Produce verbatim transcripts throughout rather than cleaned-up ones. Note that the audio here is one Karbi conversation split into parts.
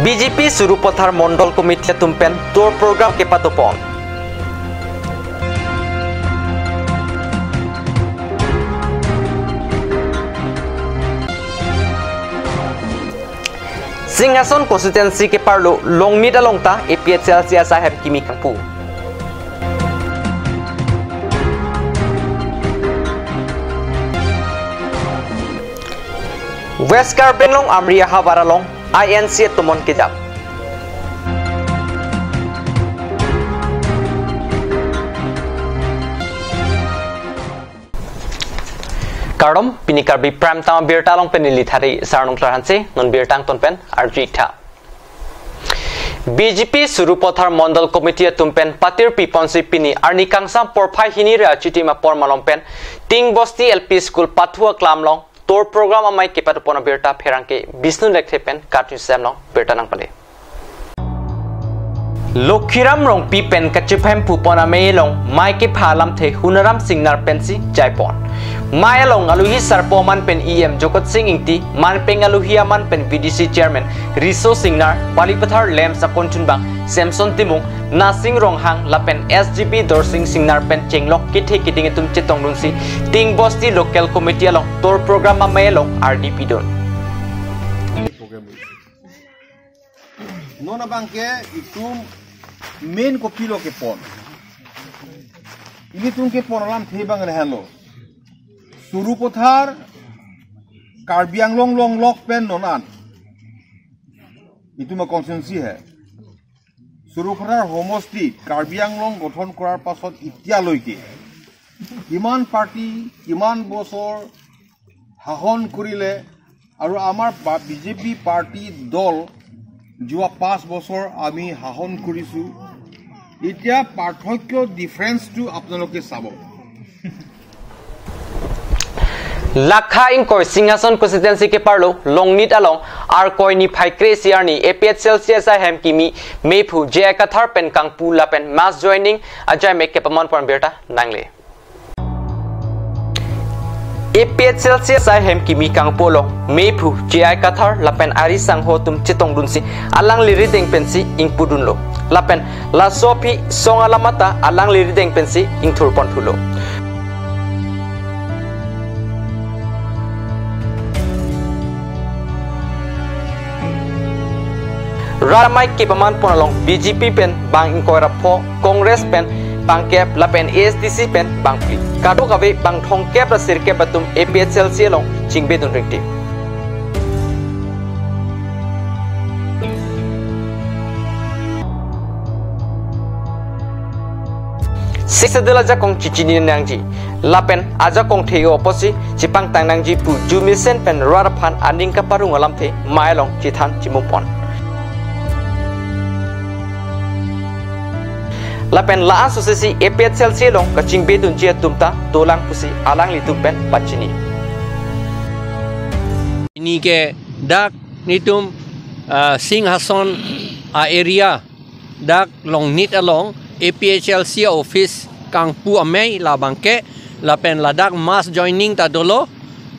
B J P Sarupathar Mondol Committee atum pen tour program kepato pon. Singhason constituency keparlo Longnit along ta A P H L C asai hem kimi kangpu. West Karbi Anglong Amri ahavar along I N C atomon kejap. Kardom, pini Karbi Prime Time abirta along pen neli Thari Sarnung Klarhanse, non birta angton pen arju-ik tha. B J P Sarupathar Mondol Committee atum pen patir piponsi pini arni kangsam porphai hini ra chitim apor malom pen Tingbosti L P School pathu aklam along tour program amei kepato pon abirta pherangke Bishnu Lekthe pen katun sem along birta nangpale. Lokhiram Rongpi pen kachephem pupon amei along mei kepha alamthe Hunaram Singnar pensi jaipon. Mei along alohi sarpo aman pen E M Jogot Sing Ingti, manpeng alohi aman pen V D C Chairman Riso Singnar, Balipathar Lamps akonchunbang Samson Timung, Nasing Ronghang lapen S G B Dorsing Singnar pen chenglok kethe keding atum chetongdunsi Tingbosti Local Committee along tour program amei along ardi pidun. Non abangke itum main kopilo kepon. Ilitum kepon alamthe abang lahenlo. Sarupathar Karbi Anglong longlok pen non an. Itum a constituency hai. Sarupathar homosti Karbi Anglong গঠন কৰাৰ পাছত এতিয়ালৈকে কিমান পাৰ্টি, কিমান বছৰ শাসন কৰিলে আৰু আমাৰ বা-, B J P পাৰ্টি দল যোৱা পাঁচ বছৰ আমি শাসন কৰিছো। এতিয়া পাৰ্থক্য, ডিফাৰেন্সটো আপোনালোকে চাব। Lakha ingkoi Singhason constituency keparlo Longnit along Arkoi niphai kre-isi arni A P H L C asai hem kimi meiphu J I Kathar pen kangpu lapen mass joining ajai mek kepamon pon birta nangle. A P H L C asai hem kimi kangpu along meiphu J I Kathar lapen ari sangho atum chetongdunsi alangli rideng pensi ingpudunlo. Lapen laso aphi song alam ata alangli rideng pensi ingthurponthulo. Rat amei kepaman pon along B J P pen bang ingkoi ra pho, Congress pen bang kep lapen A S D C pen bang phli. Kadokave bang thomkep ra sirkep atum A P H L C along chingbedun ringti. Sixth Schedule ajakong chechini nangji lapen ajakong the-o apotsi chepangtang nangji pu arjumesen pen rat aphan aning kaparong alamthe mei along chethan chimupon. Lapen la-an sosesi A P H L C along kachingbedunji atum ta dolang pusi alanglitum pen pachini. Pini ke dak nelitum, ah, Singhason a-area dak Longnit along A P H L C office kangpu amei labangke lapen ladak mass joining ta dolo,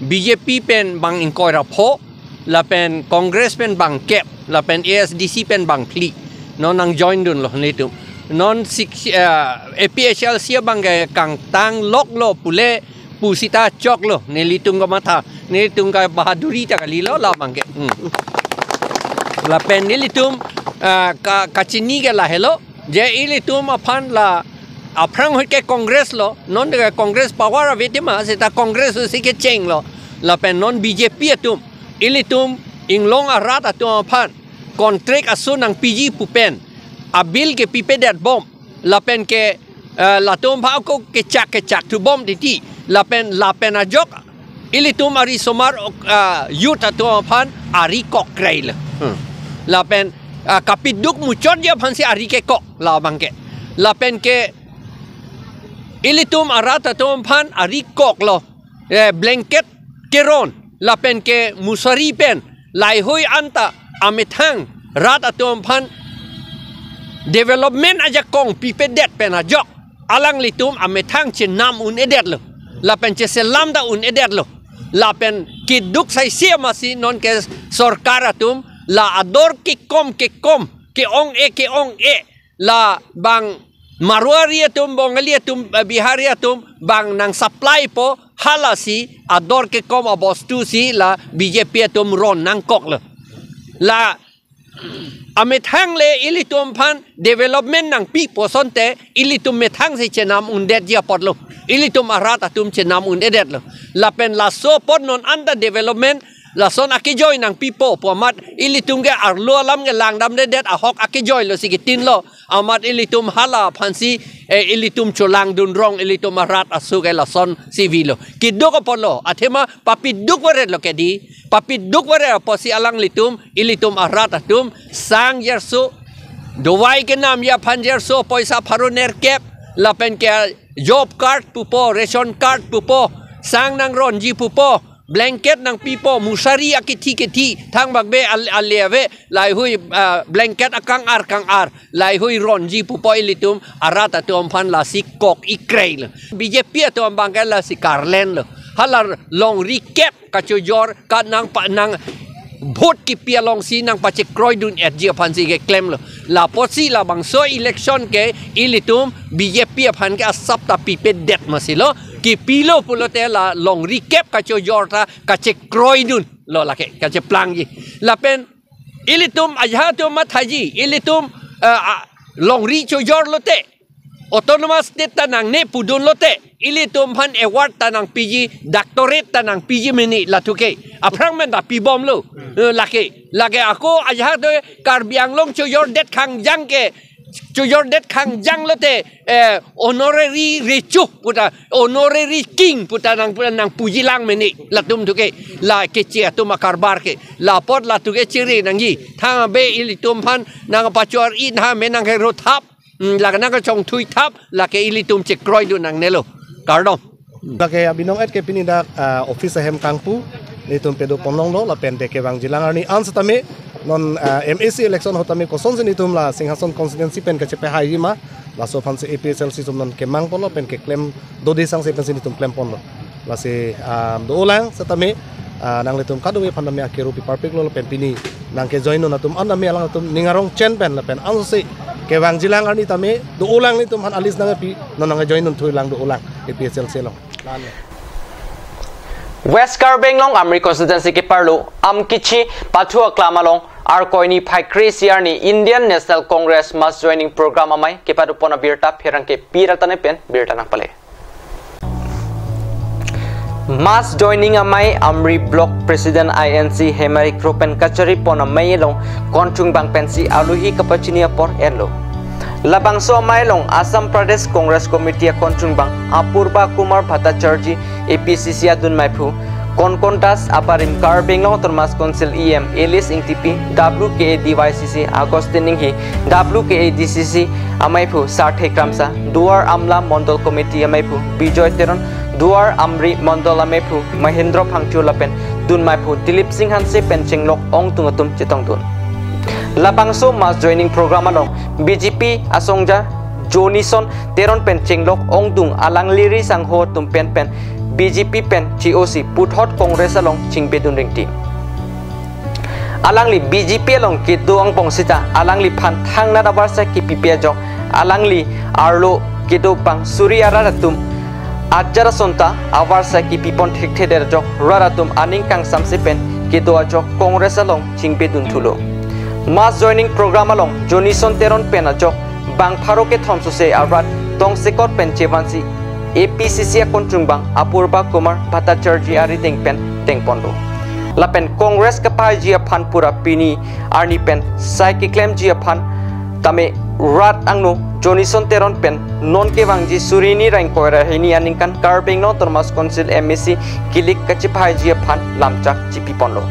B J P pen bang ingkoi ra pho lapen Congress pen bang kep lapen A S D C pen bang phli. Non nangjoindunlo nelitum. Non six, ah, A P H L C abangke kangtang loklo pule pusita choklo, nelitum kamatha, nelitum kabahaduri ta kalilo labangke. Hmm. Lapen nelitum, ah, ka, kachini ke lahelo, je ilitum aphan la aphrang ahut ke Congress lo, non ke Congress power ave tema, seta Congress si kechenglo, lapen non B J P atum, ilitum inglong arat atum aphan contract ason nangpiji pu pen abill kepipedetbom, lapen ke, eh, latum aphan ako kechak kechakthubom titi, lapen lapen ajok ilitum arisomar, eh, youth atum aphan ari kok kreilo. Hmm. Lapen, eh, kapiduk muchotji aphansi ari kekok labangke. Lapen ke ilitum arat atum aphan ari koklo. Eh, blanket keron lapen ke musari pen laheihui anta amethang rat atum aphan development ajakong pipedet pen ajok alanglitum amethang chenam un-edetlo lapen cheselam ta un-edetlo lapen keduk saisi amatsi non ke sorkar atum La ador kekom kekom, ke-ong-e ke-ong-e, la bang Marwari atum, Bongali atum, eh, Bihari atum bang nang supplypo, halasi ador kekom abostu si la B J P atum ron nangkoklo. La amethang le ilitum aphan development nangpipo asonte, ilitum methang si chenam undetji apotlo. Ilitum arat atum chenam undedetlo. Lapen laso apot non anta development lason akejoi nangpipo pu amat ilitum ke arlo alam ke langdamdedet, ahok akejoilo si kitinlo. Amat ilitum hala aphansi, eh, ilitum cholangdun rong, ilitum arat aso ke lasonsi avelo. Keduk apotlo, athema papiduk varetlo kedi. Papiduk varet apotsi alanglitum, ilitum arat atum sang jarso, dovai kenamji aphan jarso poisa pharo nerkep, lapen ke job card pupo, ration card pupo, sang nangronji pupo, blanket nangpipo, musari akithi kithi, thangbak be al-, ale ave, laheihui, ah, blanket akang-ar kang-ar, laheihui ronji pupo ilitum arat atum aphan, lasi kok-ikreilo. B J P atum abang ke lasi karlenlo. Hala longri kep kachojor ka nangpa-, nang vote kipi alongsi nangpachekroidun-etji aphansi keklemlo. Lapotsi labangso election ke ilitum B J P aphan ke asap ta pipedet masilo. Kipilo pulote la longri kep kachojor ta kachekroidunlo, lake kacheplangji. Lapen ilitum ajahak atum mathaji, ilitum, eh, ah, longri chojor lote, autonomous state ta nangne pudun lote, ilitum aphan award ta nangpiji, doctorate ta nangpiji meni lathuke. Aphrang men ta pibomlo. Eh, lake, lake ako ajahak do Karbi Anglong chojordet khangjang ke, chojordet khangjang lote, eh, honorary recho puta, honorary king puta nang, puta nangpujilang meni latum thuke, la keche atum akarbar ke. Lapot lathuke chere nangji. Thang be ilitum aphan nangpachor-i, tha me nangkerothap, mm, lake nangkachongthuithap, lake ilitum chekroidun nangnelo. Kardom. Lake abinong et ke pini dak, ah, office ahem kangpu, nelitum pedoponlonglo, lapen te kevangjilang arni an setame, non, ah, M A C election ahut tame kosonsi nelitum la Singhason constituency pen kachepahaiji ma, laso aphansi A P H L C atum non kemangponlo pen keklem dode sangse pensi nelitum klemponlo. Lasi, ah, do-olang setame, ah, nanglitum kadokave aphan tame akiru piparpiklo, lapen pini nangkejoindun atum an tame alangtum ning arong chen pen lapen ansi kevangjilang arni tame do-olang, nelitum aphan a-list nangpi, non nangkejoindun thulang do-olang A P H L C along. West Karbi Anglong Amri constituency keparlo Amkichi Pathu Aklam along Arkoi niphai kre-isi arni Indian National Congress mass joining program amei kepadopon abirta pherangke pi rat tane pen birta nangpale. Mass joining amei Amri Block President I N C Hemari Kro pen kacharipon amei along konchungbang pensi alohi kapachini apor enlo. Labangso amei along Assam Pradesh Congress Committee akonchungbang Apurba Kumar Bhattacharjee, A P C C adun meiphu Konkon Das, abarim Karbi Anglong Autonomous Council E M Elias Engtipi, W K A D Y C C Augustine Inghi, W K A D C C ameiphu Sarthe Kramsa, Duar Amla Mondol Committee ameiphu Bijoy Teron, Duar Amri Mondol ameiphu Mahendra Phangcho lapen dun meiphu Dilip Singh Hanse pen chenglok ongdung atum chetongdun. Labangso mass joining program along B J P asongja Jonison Teron pen chenglok ongdung alangli ri sangho atum pen pen B J P pen chi-osi puthot Congress along chingbedun ringti. Alangli B J P along kedo angbong sita alangliphan thangnat avarsa kipipe ajok, alangli arlo kedo bang suri arat atum ajar asonta avarsa kipipon thekthedet ajok, rat atum aning kangsamse pen kedo ajok Congress along chingbedun thulo. Mass joining program along Jonison Teron pen ajok bang pharo kethom sose arat tongsekot pen chevansi A P C C akonchungbang Apurba Kumar Bhattacharjee arideng pen tengponlo. Lapen Congress kapaiji aphan pura pini arni pen sai keklemji aphan tame rat angno Jonison Teron pen non kevangji suri hini ra ingkoi ra hini aningkan Karbi Anglong Autonomous Council M A C kilik kachepaiji aphan lamchak chipiponlo.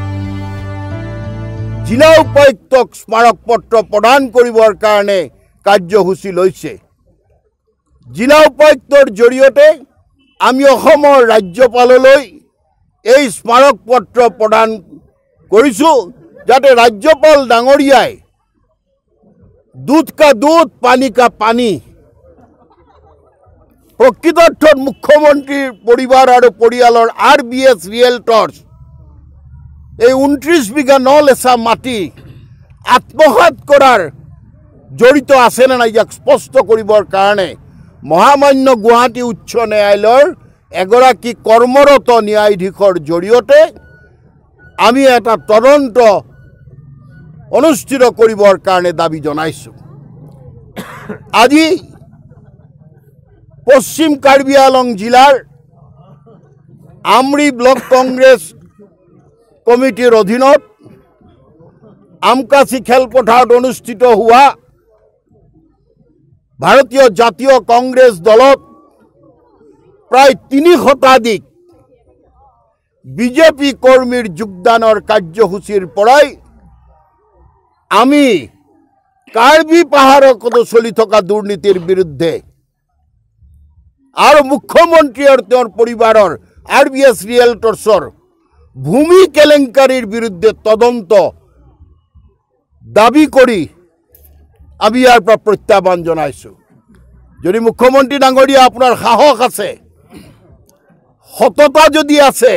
জিলা উপায়ুক্তক স্মাৰক পত্ৰ প্ৰদান কৰিবৰ কাৰণে কাৰ্যসূচী লৈছে। জিলা উপায়ুক্তৰ জৰিয়তে আমি অসমৰ ৰাজ্যপাললৈ এই স্মাৰক পত্ৰ প্ৰদান কৰিছোঁ, যাতে ৰাজ্যপাল ডাঙৰীয়াই দুধ কা দুধ, পানী কা পানী, প্ৰকৃতাৰ্থত মুখ্যমন্ত্ৰীৰ পৰিবাৰ আৰু পৰিয়ালৰ আৰ বি এছ ৰিয়েলটৰ্ছ এই ঊনত্ৰিশ বিঘা ন লেচা মাটি আত্মঘাত কৰাৰ জড়িত আছে নে নাই, ইয়াক স্পষ্ট কৰিবৰ কাৰণে মহামান্য গুৱাহাটী উচ্চ ন্যায়ালয়ৰ এগৰাকী কৰ্মৰত ন্যায়াধীশৰ জৰিয়তে আমি এটা তদন্ত অনুষ্ঠিত কৰিবৰ কাৰণে দাবী জনাইছো। আজি পশ্চিম কাৰ্বি আংলং জিলাৰ আমৰি ব্লক কংগ্ৰেছ কমিটিৰ অধীনত আমকাচি খেলপথাৰত অনুষ্ঠিত হোৱা ভাৰতীয় জাতীয় কংগ্ৰেছ দলত প্ৰায় তিনি শতাধিক বিজেপি কৰ্মীৰ যোগদানৰ কাৰ্যসূচীৰ পৰাই আমি কাৰ্বি পাহাৰত চলি থকা দুৰ্নীতিৰ বিৰুদ্ধে আৰু মুখ্যমন্ত্ৰী আৰু তেওঁৰ পৰিবাৰৰ আৰ বি এছ ৰিয়েলটৰ্ছৰ ভূমি কেলেংকাৰীৰ বিৰুদ্ধে তদন্ত দাবী কৰি আমি ইয়াৰ পৰা প্ৰত্যাহ্বান জনাইছো। যদি মুখ্যমন্ত্ৰী ডাঙৰীয়া আপোনাৰ সাহস আছে, সততা যদি আছে,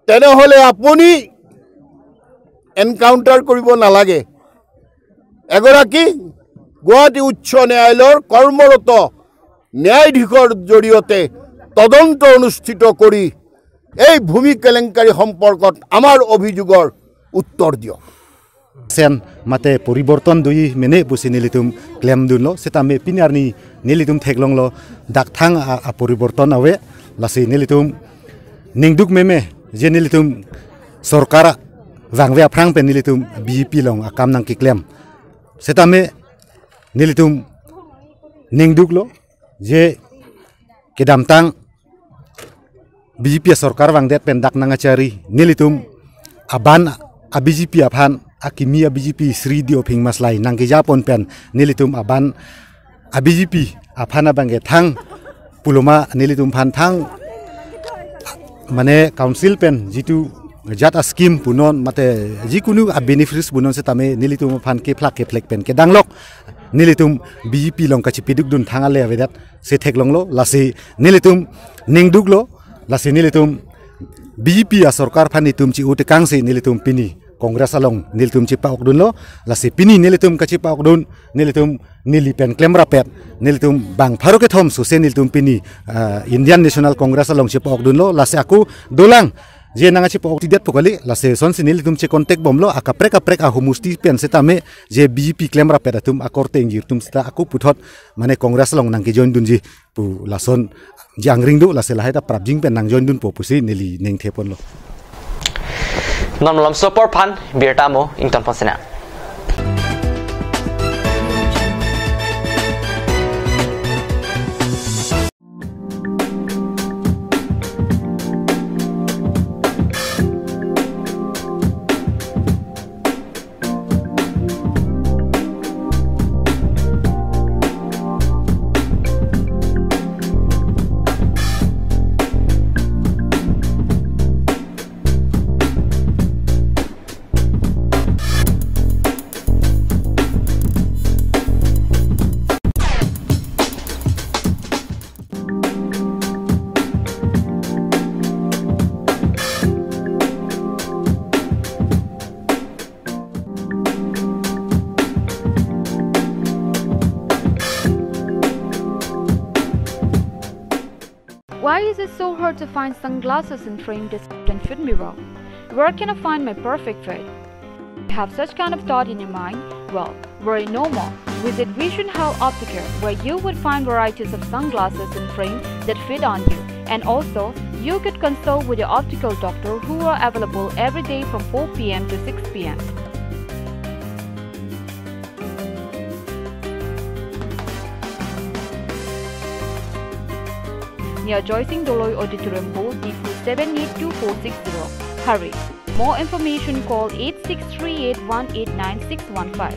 তেনেহ'লে আপুনি এনকাউণ্টাৰ কৰিব নালাগে। এগৰাকী গুৱাহাটী উচ্চ ন্যায়ালয়ৰ কৰ্মৰত ন্যায়াধীশৰ জৰিয়তে তদন্ত অনুষ্ঠিত কৰি এই ভূমি কেলেংকাৰী সম্পৰ্কত আমাৰ অভিযোগৰ উত্তৰ দিয়ক। Sen mate poriborton doji mene pusi nelitum klemdunlo, setame pini arni nelitum theklonglo dakthang a, aporiborton ave, lasi nelitum ningduk meme je nelitum sorkar vangve aphrang pen nelitum B J P along akam nangkeklem. Setame nelitum ningduklo je kedamtang B J P asorkar vangdet pen dak nangkachari nelitum aban a B J P aphan, akimi a B J P Sri Diophing Maslai nangkejapon pen nelitum aban a B J P aphan abangke thang puloma nelitum aphan thang mane council pen jitu jat a scheme punon mate jikunu a benefits punon setame nelitum aphan kephlak kephlek pen kedanglok nelitum B J P along kachipidukdun thang ale avedet si theklonglo, lasi nelitum ningduklo, lasi nelitum B J P asorkar aphan nelitum chi-u tekangsi nelitum pini Congress along nelitum chipa-okdunlo, lasi pini nelitum kachipa-okdun, nelitum neli pen klemrapet, nelitum bang pharo kethom sose nelitum pini, ah, Indian National Congress along chipa-okdunlo, lasi ako dolang je nangkachipa-ok tidet pu kali, lasi sonsi nelitum che-contact bomlo, akaprek kaprek ahumusti pen setame je B J P klemrapet atum akorte ingjir atum seta ako puthot mane Congress along nangkejoindunji pu lason je angring do, lasi lahai ta prapjin pen nangjoindunpo pusi neli ningtheponlo. Non malom sopor aphan birta mo ingtonpon sena. Why is it so hard to find sunglasses in frame that can fit me well? Where can I find my perfect fit? You have such kind of thought in your mind? Well, worry no more. Visit Vision Health Opticare, where you would find varieties of sunglasses in frame that fit on you. And also, you could consult with your optical doctor who are available every day from four p m to six p m. Near Joysing Doloi Auditorium Hall, Diphu seven eight two four six zero. Hurry! More information, call eight six three eight one eight nine six one five.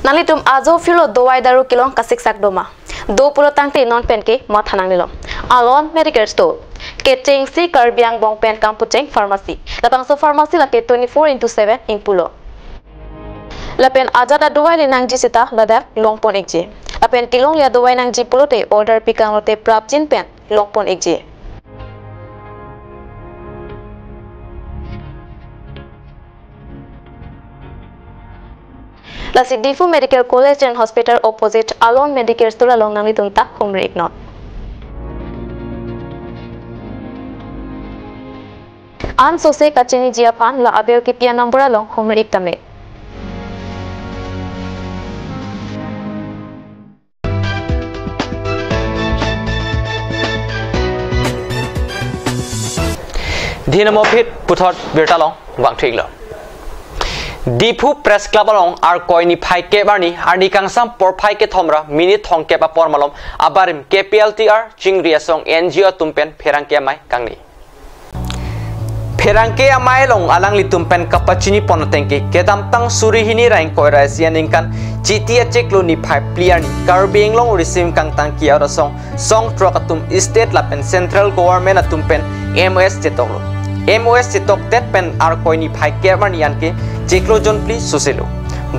Nanglitum ajo philo dovai daru kelong kasiksak doma. Do pulo tangte non penke matha nangnelo. Alon Medical Store. Kechengsi Karbi Anglong pen kangpucheng pharmacy. Labangso pharmacy lake twenty-four into seven ingpulo. Lapen ajat adovai le nangji seta ladak longpon-ikji. Lapen kelong le adovai nangji pulote order pikanglote prapjin pen longpon ikji. Lasi Diphu Medical College and Hospital opposite Alon Medicare Store along nanglitum ta humri iknon. An sose kachiniji aphan la abel kipi anambor along humri ik tame. Dhinamopit puthot birta long vangthik lo. Diphu Press Club along Arkoi niphai kep arni, arni kangsam porphai kethom ra minute thomkep apor malom abarim K P L T R chingri asong N G O atum pen pherangke amei kangni. Pherangke amei along alanglitum pen kapachini pon atengke kedamtang suri hini ra ingkoi ra isi aningkan Chiti achiklo niphai phli arni Karbi Anglong risim kangtang ke-ot asong song throk atum state lapen central government atum pen M O S chetoklo. M O S chetokdet pen Arkoi niphai kep arni anke chiklo jonphli soselo.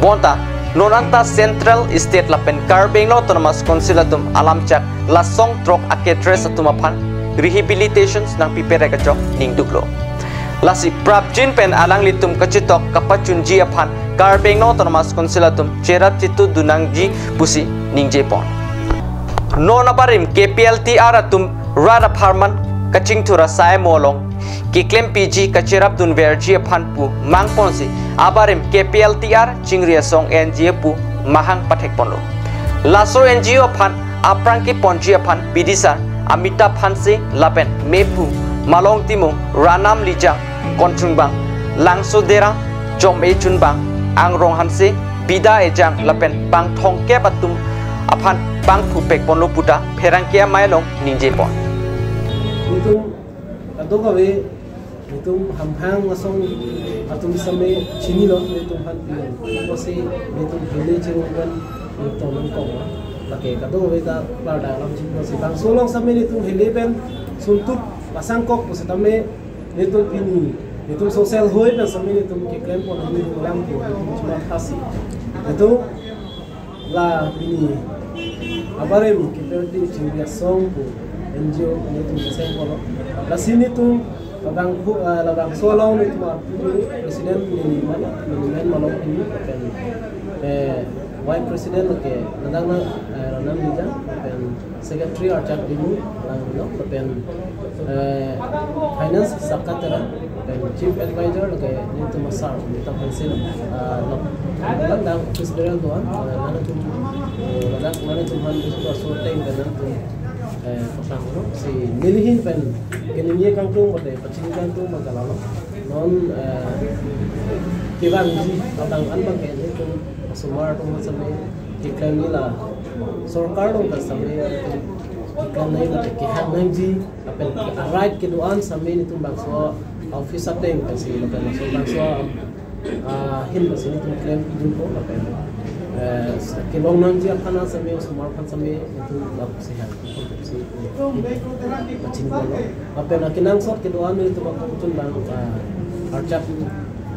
Bonta non anta central, state lapen Karbi Anglong Autonomous Council atum alamchak la song throk akedres atum aphan rehabilitations nangpiperek ajok ningduklo. Lasi prapjin pen alanglitum kachetok kapachunji aphan Karbi Anglong Autonomous Council atum cherap chetudun nangji pusi ningje pon. Non abarim K P L T R atum rat apharman kachingthur asai mo along keklempiji kacherapdun verji aphan pu mang ponsi abarim K P L T R chingri asong N G O pu mahang pathek ponlo. Laso N G O aphan aphrang keponji aphan bidisar Amitabh Hanse lapen mepu Malong Timung, Ranam Lijang, Konchungbang, Langso Derang, Chom E Chunbang, Angrong Hanse, Bida Ejang lapen bang thomkep atum aphan bang phupek ponlo puta pherangke amei along ningje pon. Nelitum kadokave nelitum hamphang asong atum same chinilo, nelitum aphan pilo. Apotsi nelitum hile chirungpen nelitum nangkok. Lake kadokave ta klardak alam chinilo si bangso along same nelitum hile pen suntuk pasangkok pusitame nelitum pini nelitum social hoi pen same nelitum keklem pon nelitum ulang pu nelitum chuma thasi. Nelitum la pini abarim K P L T chingri asong pu N G O nelitum cheseng ponlo. Lasi nelitum labang pu, ah, labangso along nelitum apini president neli man, neli men Malong Timung lapen, eh, vice president lake nadang na, eh, Ranam Lijang lapen secretary Archak Timung lang lo lapen, eh, finance Sakka Terang lapen chief advisor lake nelitum asar Amitabh Hanse lo, ah, lo. Lang dang office bearer do-an, eh, nangtum, eh, ladak nangtum aphan isu aso ateng pen nangtum, eh, paklang lo. Si neli ahin pen keningje kangtung mate pachini kangtung abang ke lalo. Non, eh, kevangji abang an abangke nelitum osomar atum same keklem nangji la sorkar along ta same keklem nangji mate kehang nangji lapen a-right kedo-an same nelitum bangso office ateng pensi lapen laso bangso, ah, ahin pensi nelitum klem pidunpo lapen, eh, kelong nangji aphan same osomar aphan same nelitum lapu sehang si pachini ponlo. Lapen akenangsot kedo-an nelitum ako chun bang, ah, Archak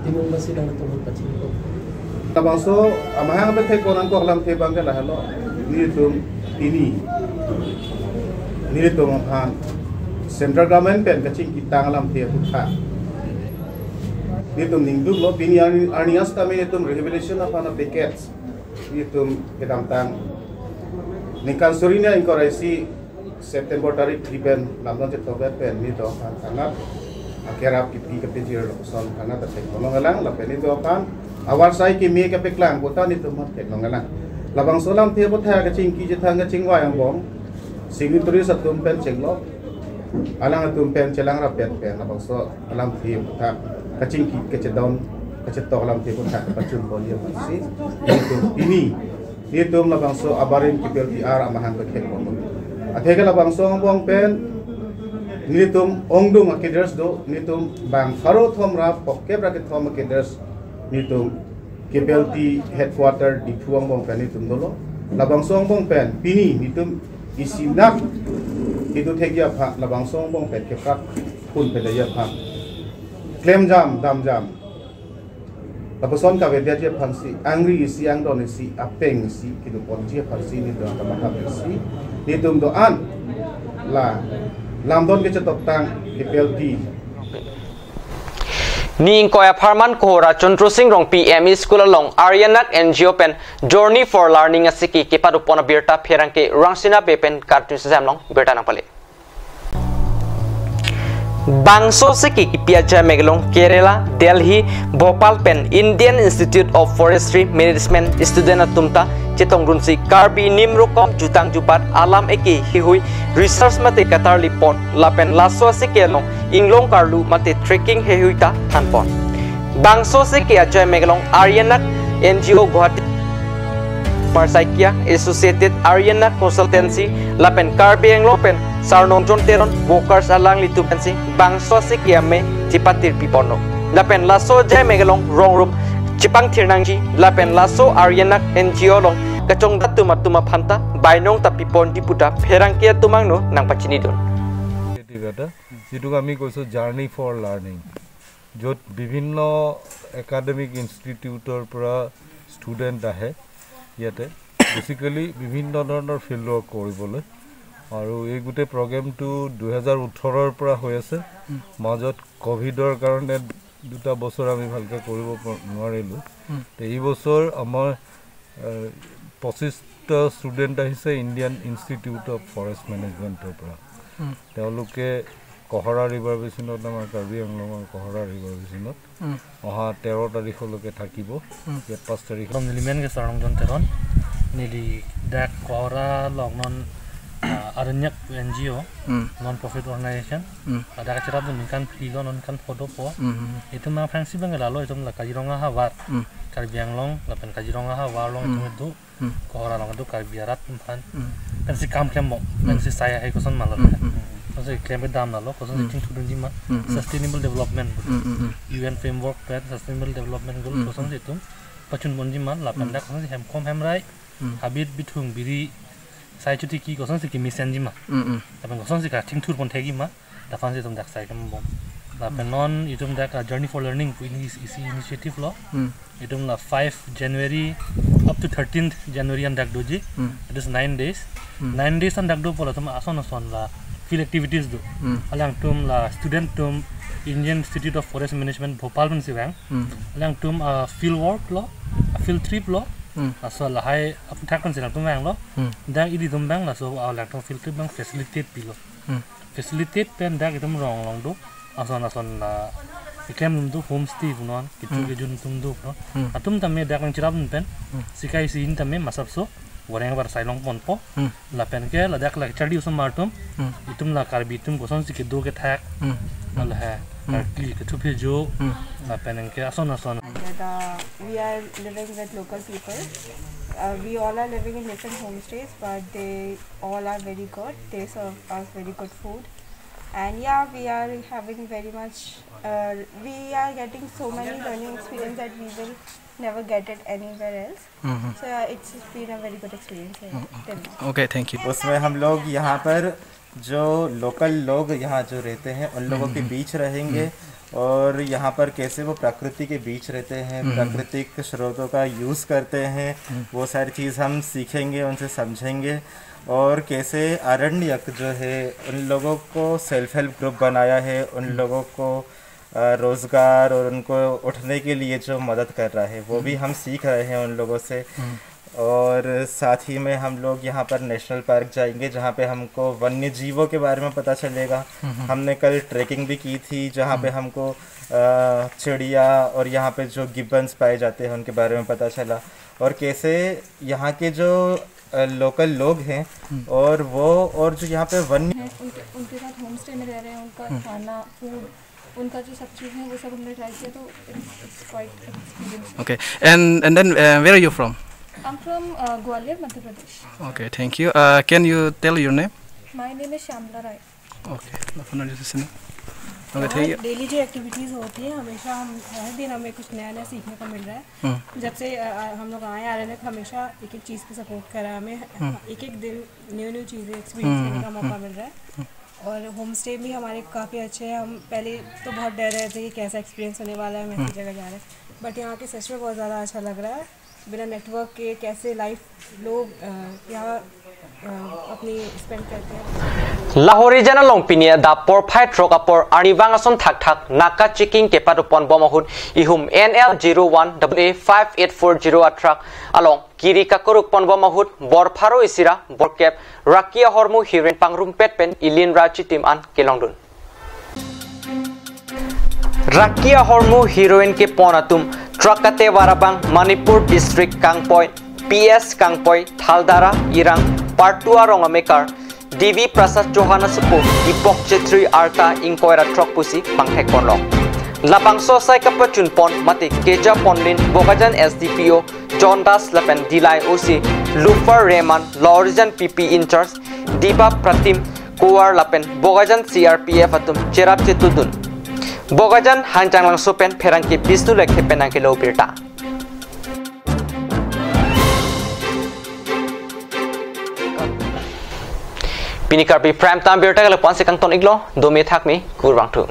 Timung pensi nangtum pachini pon. Labangso amahang pathek pon nangkok alamthe abangke lahelo. Nelitum pini nelitum aphan central government pen kachingkitang alamthe aputhak nelitum ningduklo. Pini arni, arni sitame nelitum rehabilitation aphan a-package nelitum kedamtang ningkan suri hini ingkoi ra isi September tarik phli pen lamdon chetokdet pen nelitum aphan thangnat akerap kipi kapejir lapuson thangnat athek ponlong elang lapen nelitum aphan avarsai kimi kapeklang puta nelitum aphan theklong elang. Labangso alamthe aputhak kachingki chethang kachingvai angbong signatories atum pen chenglok, alanglitum pen chelang rapet pen labangso alamthe aputhak kachingki kachedon kachetok alamthe aputhak pachun ponji aphansi nelitum pini nelitum labangso abarim K P L T R amahang pathek pon. Atheke labangso angbong pen nelitum ongdung a-cadres do, nelitum bang pharo thom ra phokep ra kethom a-cadres nelitum K P L T headquarter Diphu angbong pen nelitum dolo. Labangso angbong pen pini nelitum isinak itum thekji aphan labangso angbong pen keprak phun pen daji aphan klemjam damjam lapuson kavedetji aphansi angri isi angdon isi apeng isi kedo ponji aphansi nelitum kamatha pensi nelitum do-an La lamdon kechetongtang ke P L T. Ni ingkoi apharman Kohora Chondro Sing Rongpi M E School along Aryanak N G O pen Journey for Learning asiki kepadopon abirta pherangke Rangsina Bey pen kartu sejam long birta nangpale. Bangso asiki kipi ajai ameklong Kerala, Delhi, Bhopal pen Indian Institute of Forestry Management student atum ta chetongdunsi Karbi nimrokom jutang jubat alam eke heihui research mate katarlipon lapen laso asiki along inglong karlu mate trekking heihui ta thanpon. Bangso asiki ajai ameklong Aryanak N G O Guwahati Marsaikia Associated Aryanak Consultancy lapen Karbi Anglong pen Sarnongjon Teron Workers alanglitum pensi bangso asiki ame chepatirpiponlo. Lapen laso ajai ameklong rongrum chepangthir nangji lapen laso Aryanak N G O along kachongdat atum atum aphanta bainong ta piponji puta pherangke atum angno nangpachinidun. Initiative এটা, যিটোক আমি কৈছোঁ journey for learning, য'ত বিভিন্ন একাডেমিক ইনষ্টিটিউটৰ পৰা ষ্টুডেণ্ট আহে ইয়াতে, বেচিকেলি বিভিন্ন ধৰণৰ ফিল্ড ৱৰ্ক কৰিবলৈ। আৰু এই গোটেই প্ৰগ্ৰেমটো দুহেজাৰ ওঠৰৰ পৰা হৈ আছে। মাজত কভিডৰ কাৰণে দুটা বছৰ আমি ভালকৈ কৰিব প-, নোৱাৰিলোঁ। হুম। তে এই বছৰ আমাৰ, এ, পঁচিছটা ষ্টুডেণ্ট আহিছে ইণ্ডিয়ান ইনষ্টিটিউট অফ ফৰেষ্ট মেনেজমেণ্টৰ পৰা। হুম। তেওঁলোকে কহৰা ৰিভাৰ বেচিনত, আমাৰ কাৰ্বি আংলঙৰ কহৰা ৰিভাৰ বেচিনত হুম। অহা তেৰ তাৰিখলৈকে থাকিব। হুম। ইয়াত পাঁচ তাৰিখ From Nilimen ke Sarnongjon Teron, neli dak Kohora along non, ah, Aryanak N G O, hmm. Non profit organization. Hmm. Ah, dak acherap ningkan phli lo, ningkan phodo po. Hmm, hmm, hmm. Itum nangphrangsi abang lalo, itum la Kaziranga havar, hmm. Karbi Anglong lapen Kaziranga havar along hmm. Itum do, hmm. Kohora along do Karbi arat atum aphan. Hmm. Pensi kam klembom, hmm. Pensi sai hai koson ma lalo. Hmm, hmm. Kosonsi klem kedam lalo, kosonsi hmm. Thengthudunji ma, hmm, hmm. Sustainable development goal. Hmm, hmm, hmm. U N framework pen sustainable development goal, hmm, hmm. Kosonsi itum pachunponji ma, lapen hmm. Dak kosonsi hemkom hemrai, hmm. Habit bithung biri, sai chuti ki kosonsi kemesenji ma. Hmm, hmm. Lapen kosonsi kathengthurpon thekji ma, dak aphansi itum dak sai klembom. Lapen hmm. Non itum dak, ah, Journey for Learning pu ini isi initiative lo. Hmm. Itum la five January up to thirteenth January an dak doji. Hmm. It is nine days. Hmm. Nine days an dak do pu la itum ason ason la field activities do. Hmm. Alangtum la student atum Indian Institute of Forest Management Bhopal pensi vang. Hmm. Alangtum, ah, field work lo, ah, field trip lo. Hmm. Laso lahai aphuthak pensi alangtum vanglo. Hmm. Dak ilitum vang laso, ah, alangtum field trip abang facilitate pilo. Hmm. Facilitate pen dak itum rong along do, ason ason la keklem atum do, homestay punon, kecho Hmm. kejun atum do, no? Hmm. Atum tame dak nangcherap pen, Hmm. sikai si in tame masap so, wareng bar sai longponpo, Hmm. lapen ke ladak la charli osomar atum, Hmm. itum la Karbi atum kosonsi kedo kethak, Hmm. la he, Hmm. karkli kethu phejo, Hmm. lapen ke ason ason. And, uh, we are living with local people. Uh, we all are living in different homestays, but they all are very good. They serve us very good food. And yeah, we are having very much, uh, we are getting so many learning experience that we will never get it anywhere else. Mm-hmm. So yeah, it's been a very good experience here Mm-hmm. till now. Okay, thank you. उसमें हम लोग यहाँ पर जो लोकल लोग यहाँ जो रहते हैं, उन लोगों के हम्म। बीच रहेंगे हम्म। और यहाँ पर कैसे वो प्रकृति के बीच रहते हैं, हम्म। प्राकृतिक स्रोतों का यूज़ करते हैं, हम्म। वो सारी चीज़ हम सीखेंगे, उनसे समझेंगे। और कैसे आरण्यक जो है, उन लोगों को सेल्फ हेल्प ग्रुप बनाया है, उन हम्म। लोगों को, अ, रोज़गार और उनको उठने के लिए जो मदद कर रहा है, वो भी हम्म। हम सीख रहे हैं उन लोगों से। हम्म। और साथ ही में हम लोग यहाँ पर नेशनल पार्क जाएंगे, जहाँ पे हमको वन्य जीवों के बारे में पता चलेगा। हम्म, हम्म। हमने कल ट्रेकिंग भी की थी, जहाँ पे हम्म। हमको, अ, चिड़िया और यहाँ पे जो गिब्बन्स पाए जाते हैं, उनके बारे में पता चला। और कैसे यहाँ के जो, अ, लोकल लोग हैं हम्म। और वो, और जो यहाँ पे वन्य हैं, उनके, उनके साथ होमस्टे में रह रहे हैं, उनका हम्म। खाना, फूड, उनका जो सब चीज़ें हैं, वो सब हमने ट्राई किया, तो it's, it's quite an experience. Okay, and, and then, uh, where are you from? I'm from, uh, Gwalior, Madhya Pradesh. Okay, thank you. Uh, can you tell your name? My name is Shyamla Rai. Okay, अपना जो है ना। Okay, thank you. Daily जो एक्टिविटीज होती है, हमेशा हम, हर दिन हमें कुछ नया नया सीखने को मिल रहा है। हम्म। जब से, अ, अ, हम लोग आए आरएनएफ, हमेशा एक एक चीज़ को सपोर्ट करा हमें। हम्म। एक एक दिन न्यू न्यू चीज़ें एक्सपीरियंस हम्म, करने का हम्म, मौका हम्म। मिल रहा है। हम्म। और होम स्टे भी हमारे काफ़ी अच्छे हैं। हम पहले तो बहुत डर रहे थे कि कैसा एक्सपीरियंस होने वाला है, हम ऐसी हम्म। जगह जा रहे हैं, बट यहाँ के सच में बहुत ज़्यादा अच्छा लग रहा है। बिना नेटवर्क के कैसे लाइफ लोग, अ, क्या, अ, अपनी स्पेंड करते हैं? Lahorijan along pini adap porphai throk apor arnivang ason thakthak naka checking kepado ponbom ahut ihum N L zero one double A five eight four zero a truck along kiri kakuruk ponbom ahut bor pharo isi ra bor kep raki ahormu heroin pangrumpet pen ilinra chitim an kelongdun. Raki ahormu heroin kepon atum truck katevar abang Manipur District Kangpoi, P S Kangpoi, Thaldara, Irang, Partu arong amekar, Devi Prasad Chauhan asopo, Deepak Chetri arta ingkoi ra throk pusi pangthek ponlong. Labangso asai kapachun pon mate keja ponlin Bokajan S D P O John Das lapen Dillai O C Lufar Rehman, Lahorijan P P in charge Diba Pratim Kuar lapen Bokajan C R P F atum cherap chetudun. Bokajan Hanjanglangso pen pherangke Bisnu Lekhe pen nangkelo birta. Pini Karbi Prime Time birta ke lapu-an si kangton iklo, dome thakme, kurvangthu.